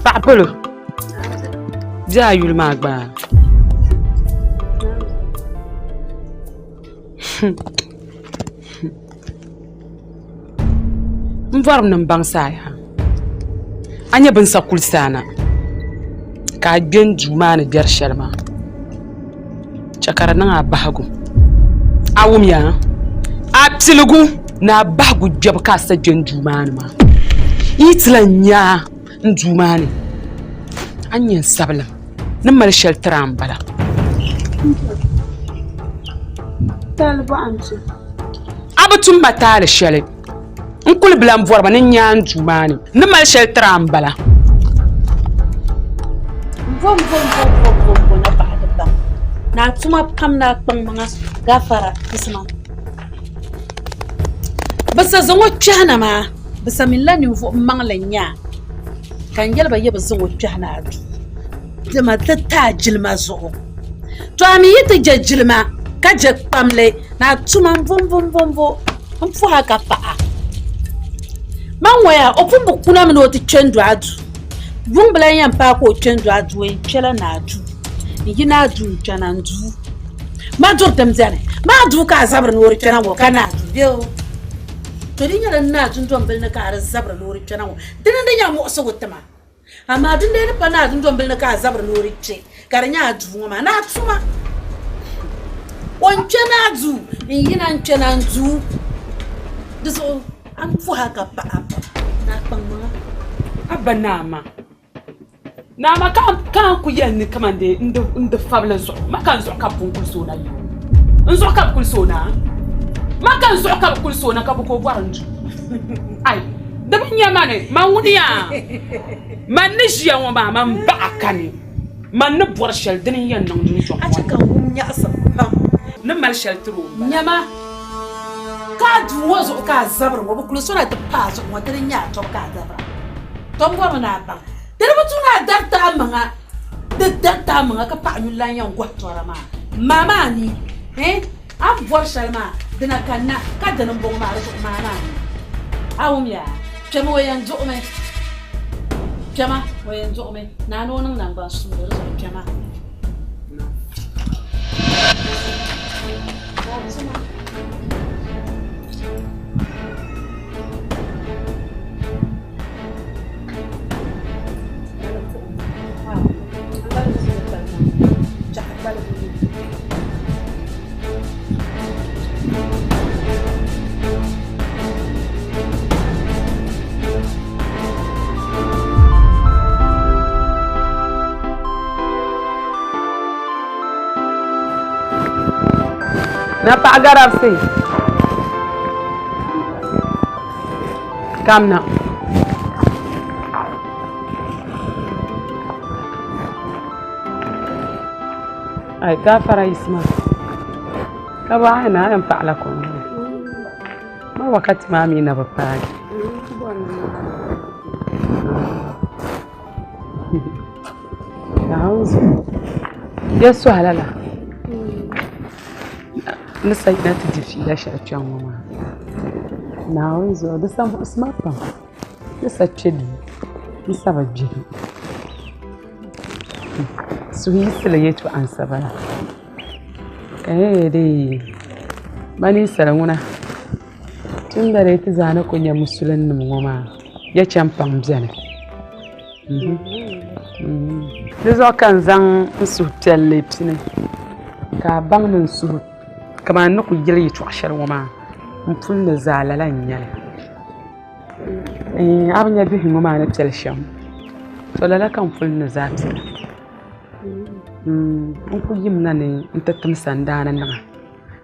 Paɣa polo bɛ a yuli maa gba n bɔrimi ni n baŋsi a yaa a nyɛ bin sa kuli saana ka a kpɛ n duu maa ni gbɛri shɛli maa chɛ ka di niŋ a bahagu a wumya a piligu ni a bahagu gbɛbu ka a sa kpɛ n duu maa ni maa n yi ti lahi nya a n duu maa ni a ni nyɛ n sabilim ni mali shɛli tiri a n bala. A bi tum ma taali shɛli n kuli bi lahi bɔri ba ni n nya a n duu maa ni ni mali shɛli tiri a n bala. Ni a tuma pam ni a kpaŋmaŋa gafara Usman. Bɛ sa zaŋ o kpɛhi na maa, bɛ sa minila ninvuɣ maŋli n-nyɛ a, ka n yɛli ba yi bi zaŋ o kpɛhi na a duu, dama ti ti a jilima zuɣu. To a mi yi ti je jilima ka je kpamli ni a tuma m-bombombombo m-puhi a ka paɣ a. Man ŋɔ yaa, o pun bi kuna mi ni o ti kpe n-du a duu. Yuŋ bi lan yɛn paai ka o kpe n-du a duu, o yɛn kpɛla naa duu. N-yi naa duu n-kpɛna n duu. Ma duri din beni maa duu ka a zabiri ni o di kpɛna ŋɔ ka naa duu be o. To di nyɛla naa dundɔmbili ni ka a di zabiri ni o di kpɛna ŋɔ, dini n-di nyɛ muɣisigu ti ma. Amaa dindee ni pa naa dundɔmbili ni ka a zabiri ni o di kpe ka di nyɛ a duu ŋɔ maa, naa tuma. O ni kpe naa duu n-yina n-kpɛna n duu, di zuɣu a ni puhi a ka paɣ a pam, naa kpaŋmaŋa. A ba naa maa. Naa ma ka a ku yɛli ni kaman dee n di fabili zuɣu, ma ka n zuɣu ka bɛ pun kulisi o na yi? N zuɣu ka bɛ kulisi o na? Ma ka n zuɣu ka bɛ kulisi o na ka bɛ ka o bɔri n du? Ai, di bi nya ma ni man ŋuni yaa? Man ni ʒiya ŋɔ maa, man baɣa kani. Man ni bɔri shɛli dini n-yɛn niŋ dundɔŋ ŋɔ ni. A chɛ ka n wum nyaɣisim pam. Ni mali shɛli tiri o m-bala. Nyama, ka a duu ŋɔ zuɣu ka a zabiri ŋɔ, bɛ kulisi o na ti pa a zuɣu ŋɔ, dini n-nyɛ a tɔbu ka a zabira. Tɔbu bɔrimi ni a baŋ. Di di bi tu ni a dariti a maŋa, di dariti a maŋa ka paɣa nyuli lan yɛn gɔhi tɔra maa. Maa maa ni, eh, a ni bɔri shɛli maa, dina kanna, ka dini m-bɔŋɔ maa, di zuɣu maa maa ni. A wum yaa? Kpɛma o yɛn duɣimi. Kpɛma o yɛn duɣimi. Naa ni o niŋ naŋgban suuri, di zuɣu kpɛma. Na paɣa garabsi kamna. Ai gafara Isma. Ka ba ai na yan paɣala kom. Ma wakati maa mi na bi paagi. Naawuni zuɣu. Ya sɔhila la. Ni sa yina ti di fiila shɛli kpɛŋ ŋɔ maa. Naawuni zuɣu di sa muɣisi ma pam. Ni sa kpe duu n sa bi gbihi. Suhuyiɣisili yɛltɔɣa n sa bala. Ka n yɛn dee ma ninsali ŋuna tunda dee ti zaa ni ku nyɛ musulinima ŋɔ maa ya chɛ m-paŋ beni. Di zuɣu ka n zaŋ n suhupiɛlli pini ka a baŋ ni n suhu kamani n ni ku yɛli yɛltɔɣa shɛli ŋɔ maa m puli ni zaa lala n-nyɛ li. A bi nya bihi ŋɔ maa ni piɛli shɛm to lala ka n puli ni zaa piɛla. N ku yimina ni n ti tim sandaani niŋ a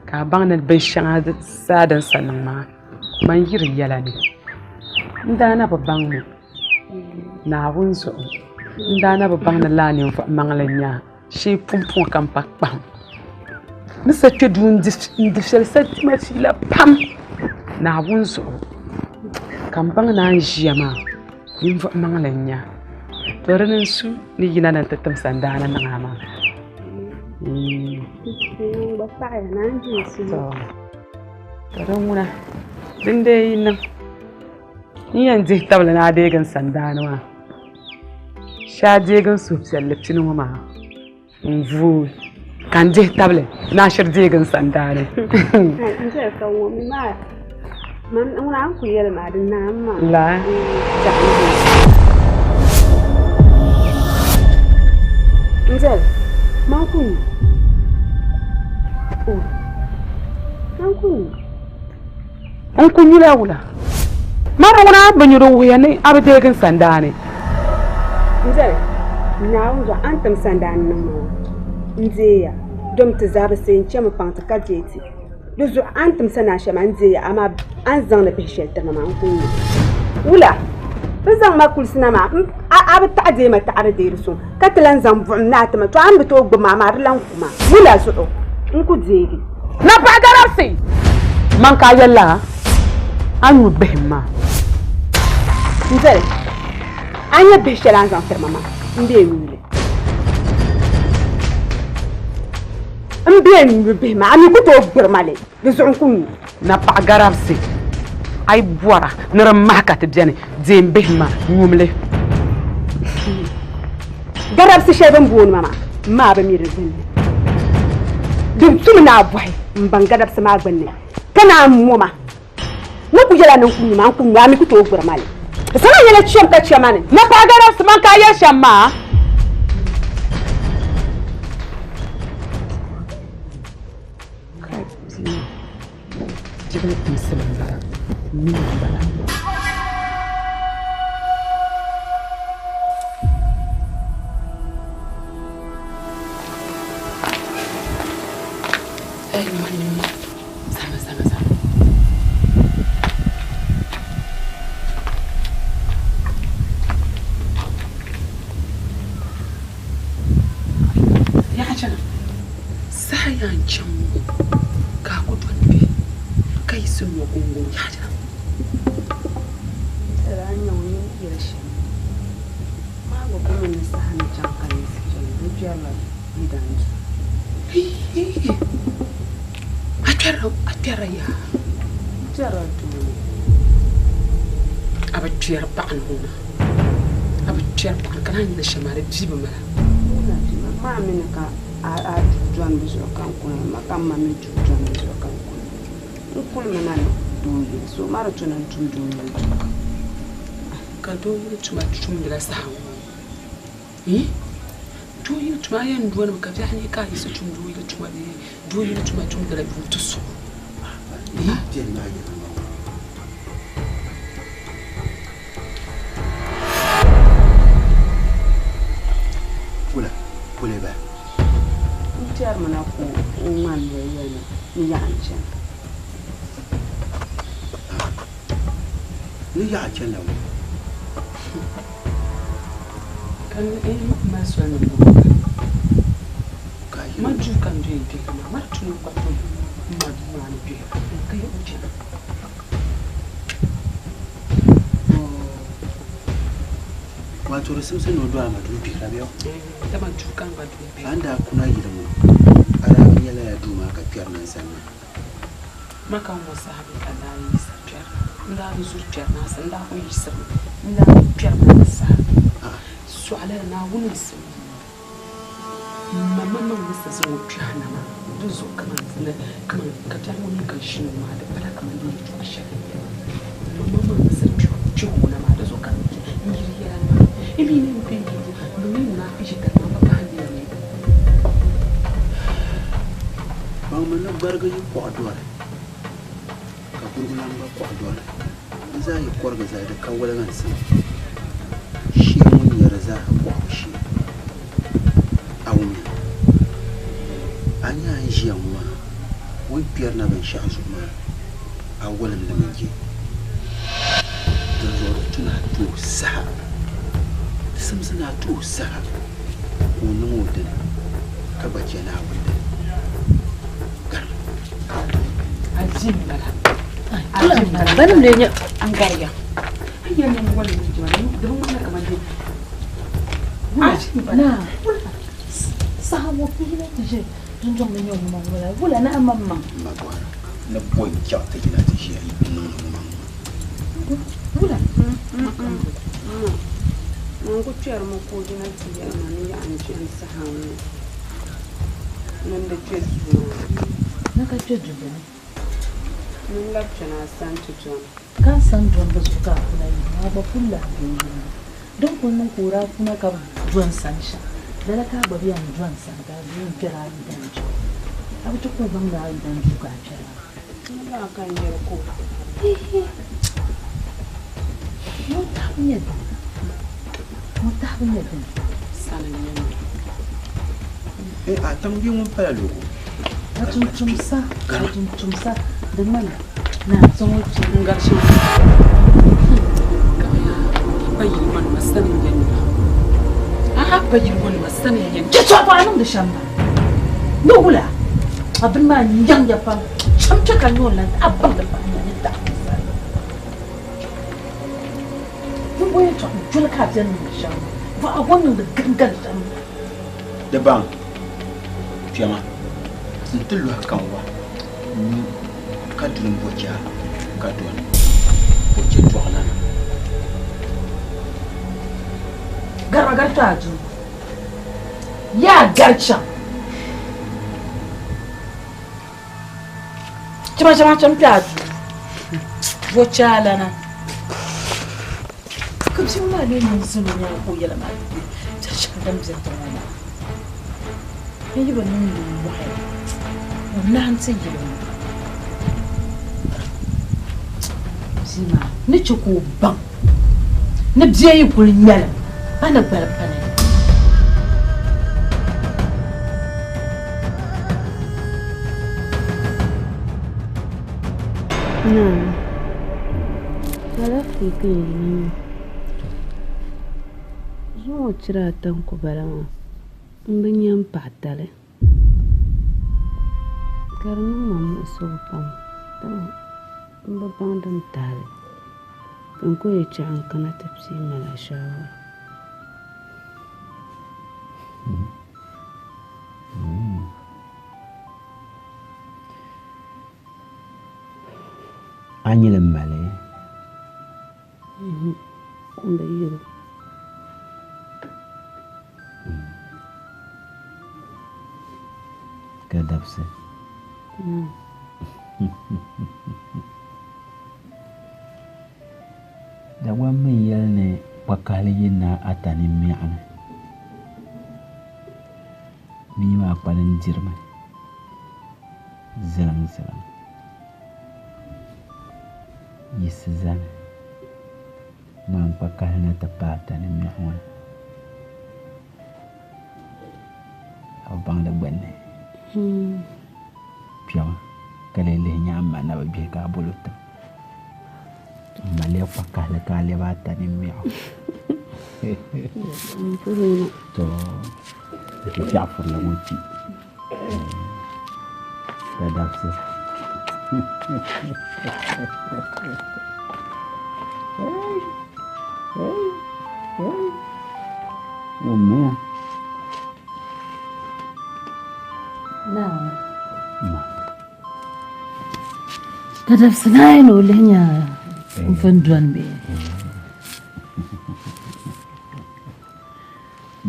ka a baŋ ni binshɛŋa zaa din sa niŋ maa man yi di yɛla ni. N daa na bi baŋ mi Naawuni zuɣu n daa na bi baŋ ni lala ninvuɣ maŋli n-nyɛ a shee pumpɔŋɔ ka m pa kpahim. Ni sa kpe duu n di fiɛli sa dima fiila pam Naawuni zuɣu ka m baŋ ni a ni ʒiya maa ninvuɣ maŋli n-nyɛ a. To dini n-su ni yina na nti tim sandaani niŋ a maa. Ka di ŋuna din dee yi niŋ n yɛn dihi tabili ni a deegi n sandaani maa shee a deegi n suhupiɛlli pini ŋɔ maa n vooi ka n dihi tabili ni a shiri deegi n sandaani. La. N ku nyula wula? Mani ŋuna a bi nyu di wuhiya ni a bi deegi n sandaani. N zali, Naawuni zuɣu a ni tim sandaani niŋ ma ŋɔ, n deeya, dom ti zaa bi seei n-chɛ mi paŋ ti ka deei ti. Di zuɣu a ni tim sandaani shɛli maa n deeya, amaa a ni zaŋdi bihi shɛli tiri ma maa n ku nyu. Wula? Bɛ zaŋ ma kulisi na maa, a bi taɣi deei ma taɣiri deeri suŋ, ka ti lan zaŋ buɣim ni a ti ma, to a ni bi tooi gbubi ma, amaa di lan ku ma. Wula zuɣu? N ku deegi. Napaɣa garabsi! Man ka a yɛlila a nyu bihim maa. N zali, a nya bihi shɛli a ni zaŋ tiri ma maa, m bee n nyu li. M bee n nyu bihi maa, a mi ku tooi gbiri ma li, di zuɣu n ku nyu. Napaɣa garabsi, a yi bɔra ni di mahi ka ti beni, deem bihim maa, nyum li. Garabsi shɛli bɛ ni booni ma maa, m ma bi mi di gbunni. Din tumi ni a bɔhi m-baŋ garabsi maa gbunni, ka naan mo ma. N ni ku yɛl a ni n ku nyu maa, n ku nyu, a mi ku tooi gbiri ma li. Di sana nyɛla chɛm ka chɛ ma ni. Napaɣa garabsi, man ka a yɛli shɛm maa? Jibili timsili m-bala, mii m-bala. Saha yaa n-chaŋ ŋɔ ka a ku doli bɛ ka yiɣisi nyo guŋguŋ yaha. A mi ni saha ni chaŋ ka yiɣisi chani, di kpɛrila yidan duu. A kpɛrila, a kpɛrila yaa? N kpɛrila duu ni. A bi kpɛri paɣa ni ŋuna. A bi kpɛri paɣa ni ka naan yi ni shɛm maa di bia bi mala. Ŋuna bia maa, maa mi ni ka a a duu dɔni di zuɣu ka n kuna, ma ka m ma mi duu dɔni di zuɣu ka n kuna. N kulimi na ni doo yili, so ma di tu ni n tum doo yili tuma. Ka doo yili tuma tumdila saha ŋɔ. Yi? Doo yili tuma a yɛn donimi ka biɛhi nyɛ ka a yiɣisi tum doo yili tuma bee doo yili tuma tumdila yuŋ ti so. Yi? Wula, wula bala? N tɛrimi na ka o ŋmani ya yɛli ni n yaɣa n-chana. Ni yaɣa chanila ŋɔ? Ka n yi mali soli ni m bɔŋɔ ma duu ka n doya gbihiri maa, ma di tu ni n kpabi m ma duu maa ni gbihira ka yi o chana. Wato di simsi ni o do a ma duu gbihira bɛ? Dama duu ka n gba doya gbihira. A ni daa kuna yili ŋɔ, a daa bi nya lala duu maa ka kpɛri na n-sani maa? Ma ka ŋɔ saha mi ka n daa yiɣisi kpɛri na. N daa bi zuri kpɛri na n daa kuli yiɣisimi. N daa bi kpɛri na di saha. Sɔɣila di Naawuni n-simdi m ma maŋmaŋ ni sa zaŋ o kpɛhi na maa di zuɣu kaman kaman ka biɛri ŋɔ mi ka n shini o maa di pala kaman di yɛltɔɣa shɛli n-nyɛ li. M ma maŋmaŋ ni sa kpɛhi o na maa di zuɣu ka n yiri yɛla maa. Yi mi ni n kpe n yi bɛ mi munaafichi tali maa m bi bahi n ni. Baŋmi ni gbarigu yi kɔɣi dɔri, ka kurigu lan gba kɔɣi dɔri, di zaa yi kɔrigi zali di ka woliginsim. Shee ŋun nyɛ di zaa ha kɔɣibu shee. A wumya? A nya a ni ʒiya ŋɔ maa, o ni kpɛri na binshɛɣu zuɣu maa, a wolim li mi je. Dinzuɣu di tu ni a ti o saha. Di simsi ni a ti o saha ka o niŋ o dini ka gba chɛ Naawuni dini. Garim. A ʒi m-bala. A ʒi m-bala. Banim lee nyɛ n gariya. A yɛn niŋ wolim mi jema, di bi ŋmanila kaman di. A ʒi m-bala. Naa, saha ŋɔ bihi na ti ʒe dundɔŋ ni nyɛ ŋuma ŋula, wula ni a maŋmaŋ? M ma bɔhira ni bɔ n-chaɣ ti yina ti ʒiya yi niŋdi ŋuma ŋɔ? Wula? Ŋun ku kpɛrimi ka o yina ti yɛli ma ni yaɣa n-chani saha ŋɔ ni n di kpe duu maa ni. Ni ka kpe du bini? Ni n labi chani a sani ti dɔni. Ka a sani dɔnibu zuɣu ka a kuna yi ŋɔ, a gba kul lahi be yili ŋɔ. Din kul niŋ ka o daa kuna ka bi do n sani shɛm, lala ka a gba bi yɛn do n sani ka a duu n-kpɛri a yidan duu. A bi ti ku baŋ ni a yidan duu ka a kpɛri maa. Ni laa ka n yɛli ka o Ihi! Ŋɔ tahibu nyɛ dini? Ŋɔ tahibu nyɛ dini? Sani n-nyɛ ŋɔ. Eh, a tiŋ bia ŋun pala loko. A tumtumsa, a tumtumsa, di ŋmanila naa zaŋ o kpe. N gari shɛm. Kamaya a pa yili ŋɔ nima sani n-nyɛ nima. A pa yili ŋɔ nima sani n-nyɛ nima. Chɛ tɔbu a niŋdi shɛm maa. Ni wula a bini maa nyaŋya pam. Cham kpe ka nyɛ o lan a baŋ di pahi ni taɣi sani. Bimbo yɛltɔɣa doli ka a beni niŋdi shɛm maa. Bɔ a bɔ niŋdi gangan shɛm maa. Di baŋ kpɛma nti lɔhi kanwa nyu ka duli m-bɔcha ka dɔni bɔcha dɔɣilana. Gariba gari to a duu. Yaa gari chaŋ. Chama chama cham kpe a duu. Bɔcha lana. Ka bia ŋɔ maa lee niŋ zino nyaanga ka o yɛla maa ti be biɛri shɛli din be tiŋ ŋɔ maa. N yi bi niŋ nimmohi, o nahi nti yili ŋɔ. Bia maa ni chɛ ka o baŋ ni bia yi kuli ŋmɛlim, a ni gbali pani. Naa, alaafee ka n yina maa. Zuŋɔ chira ata n-ku bala maa, m bi nya m paɣa tali ka di niŋ ma muɣisigu pam dama m bi baŋ din tahi li ka n kuli yi chaɣ n kana ti pii mali a shaawara. A nyili m-mali? M bi yuli. Ka dabisi. Dagbaŋ mi yɛli ni kpakahili yi naai ata ni mɛɣu ni, mia maa kpalim dirimi ziliŋ ziliŋ yiɣisi zani ŋmaai kpakahili na ti paai ata ni mɛɣu ŋɔ ni. A bi baŋ di gbunni. Kpɛma ka lee lihi nya a ma na bi gbihi ka a bol o tim. M ma lɛbi kpakahili ka a lɛbi ata ni mɛɣu. To di ti fiɛɣu furila ŋɔ kpi. Ka dabisi. Wummiya. Ma. Ka dabisi naai ni o lihi nya n pun dɔni bee?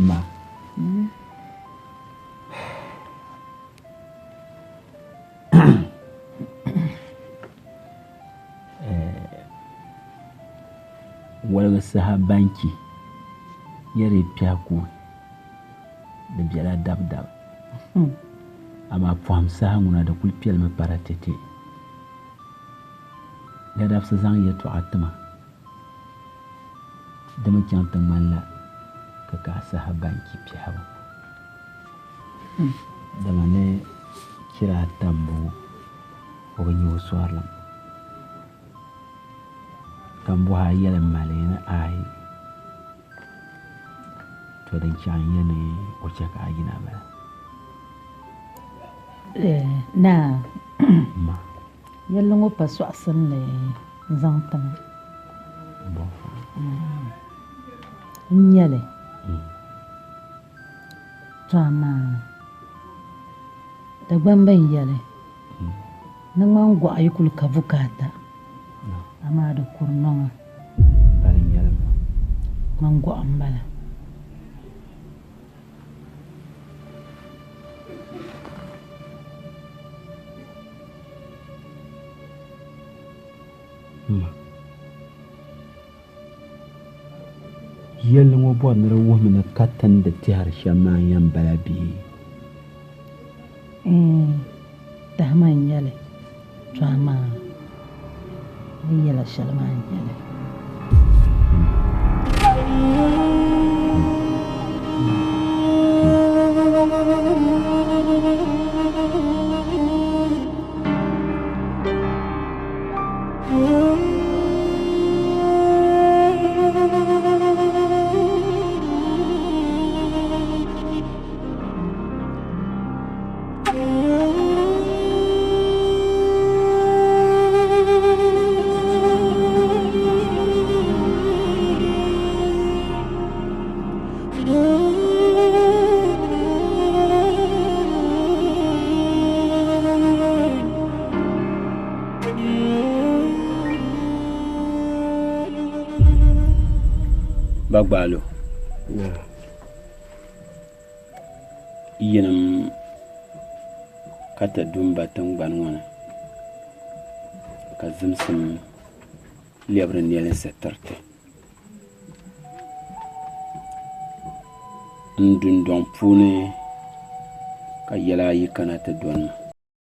Ma. Woligi saha banchi yɛri kpɛhi ku di bela dabidab amaa pɔhim saha ŋuna di kuli piɛlimi paratɛte. Gadabsi zaŋ yɛltɔɣa ti ma di mi chaŋ ti ŋmanila kikaa saha banchi kpɛhibu. Dama ni chira ata m-bɔŋɔ, o bi nya o sɔrilim. Ka m bɔhi a yɛli m ma lee ni aai, to din chaŋ n-nyɛ ni o chɛ ka a yina bala. Naa, Ma. Yɛlli ŋɔ pa sɔɣisinli n-zaŋ ti ma. N nya li. To amaa Dagbamba n-yɛli ni ŋmani gɔɣu yi kuli ka bukaata, amaa di kuri nɔŋa. Ŋmani gɔɣu m-bala. Ma. Yɛlli ŋɔ bɔri ni di wuhimi ni ka ti ni di tɛhiri shɛm maa n-yɛn bala bee? Iin, tahima n-nyɛ li. To amaa n ni yɛl a shɛli maa n-nyɛ li. Ba gbaalo yinim ka ti du m-ba tiŋgbani ŋɔ ni ka zimsim lɛbiri nelinsi tiriti. N dundɔŋ puuni ka yɛla ayi kana ti dɔni ma.